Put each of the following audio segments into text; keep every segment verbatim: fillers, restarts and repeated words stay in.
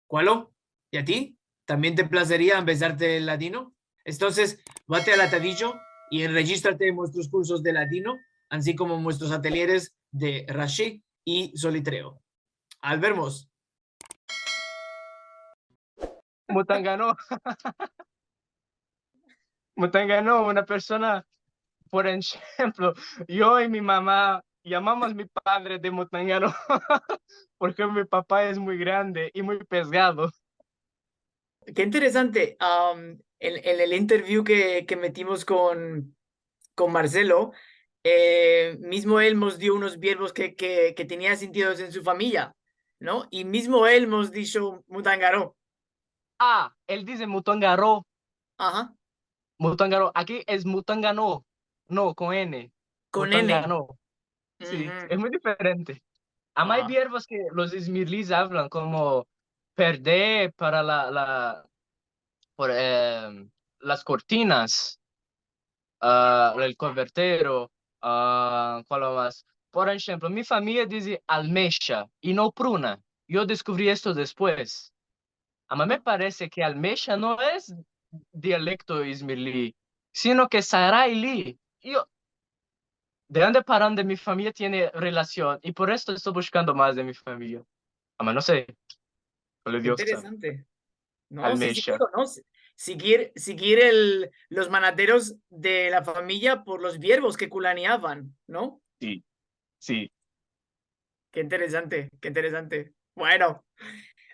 Kualo? I a ti? Tambien te plazeria ambezarte el ladino? Entonses, vate al atadijo i enrejistrate en muestros kursos de ladino, ansi komo en muestros atelyeres de Rashi i Solitreo. Al vermos. Mutangano. Mutangano, una persona, por enshemplo, yo i mi mama yamamos mi padre de Mutangano, porke mi papa es muy grande i muy pesgado. Ke interesante. Am, en, en el interview ke, ke metimos kon, kon Marcelo, e, mizmo el mos dio unos biervos ke, ke, ke tenia sentidos en su famiya, no? I mizmo el mos disho mutangaro. A, el dize mutangaro. Aha. Mutangaro. Aki es mutangano. No, kon N. Kon N. Mutangano. Si, es muy diferente. Ama ay biervos ke los izmirlis avlan komo perde para la, la, por, em, las kortinas, a, el kovertero, a, kualo mas? Por enshemplo, mi famiya dize almesha i no pruna. Yo deskuvri esto despues. Ama me parese ke almesha no es dialekto izmirli, sino ke sarayli. Yo, de ande para ande mi famiya tiene relasion, i por esto esto bushkando mas de mi famiya. Ama no se. Ke interesante. No, si, si, almesha. Claro, no. Si, sigir, sigir el, los manaderos de la famiya por los biervos ke kulaniavan, no? Si, si. Ke interesante, ke interesante. Bueno,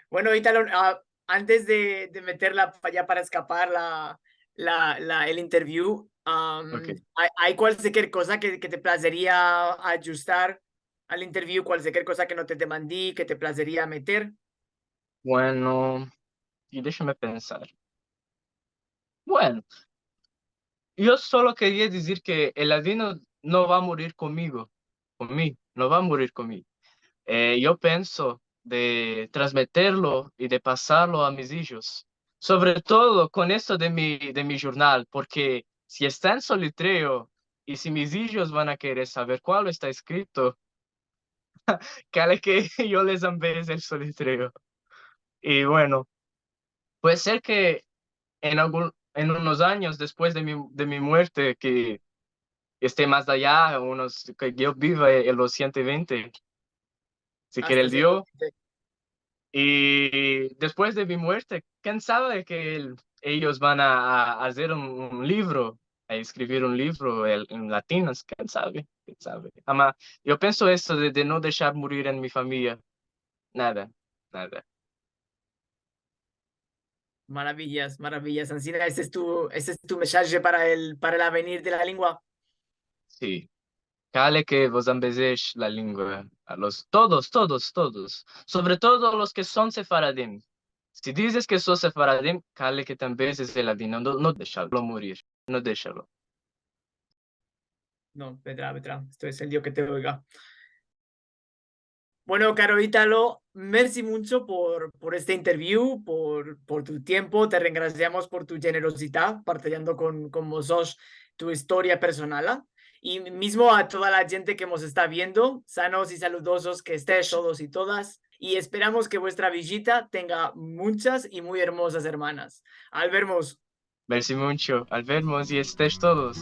bueno, Italo, a, antes de, de meterla pa, ya para eskapar la, la, la, el interview, am, ay, ay kualker koza ke, ke te plazeria ajustar al interview, kualker koza ke no te demandi, ke te plazeria meter? Bueno, i deshame pensar. Bueno, yo solo keria dizir ke el ladino no va a murir konmigo, kon mi, no va a murir kon mi. E, yo penso de transmeterlo i de pasarlo a mis ijos. Sovre todo kon esto de mi, de mi jurnal, porke si esta en Solitreo i si mis ijos van a kerer saver kualo esta eskrito, kale ke yo les ambeze el Solitreo. I bueno, puede ser ke en algun, en unos anyos despues de mi, de mi muerte, ke este mas aya, unos, ke yo biva en los siento vente, si kere el Dio. I despues de mi muerte, ken save ke el, eyos van a, a azer un, un livro, a eskrivir un livro el, en ladino, ken save, ken save. Ama, yo penso esto de, de no deshar murir en mi famiya. Nada, nada. Maraviyas, maraviyas. Ansina, este es tu, este es tu mensaje para el, para el avenir de la lengua. Si. Kale ke vos ambezesh la lengua, a los, todos, todos, todos. Sovre todo los ke son sefaradim. Si dizes ke son sefaradim, kale ke te ambezesh el ladino, no, no deshalo murir, no deshalo. No, vedra, vedra. Esto es el Dio ke te oiga. Bueno, karo Italo, mersi muncho por, por este interview, por, por tu tiempo. Te rengrasiamos por tu jenerozidad, parteyando kon, kon mozotros tu istoria personala. I mizmo a toda la djente ke mos esta viendo, sanos i saludozos ke estesh todos i todas. I esperamos ke vuestra vijita tenga munchas i muy ermozas ermanas. Al vermos. Mersi muncho. Al vermos i estesh todos.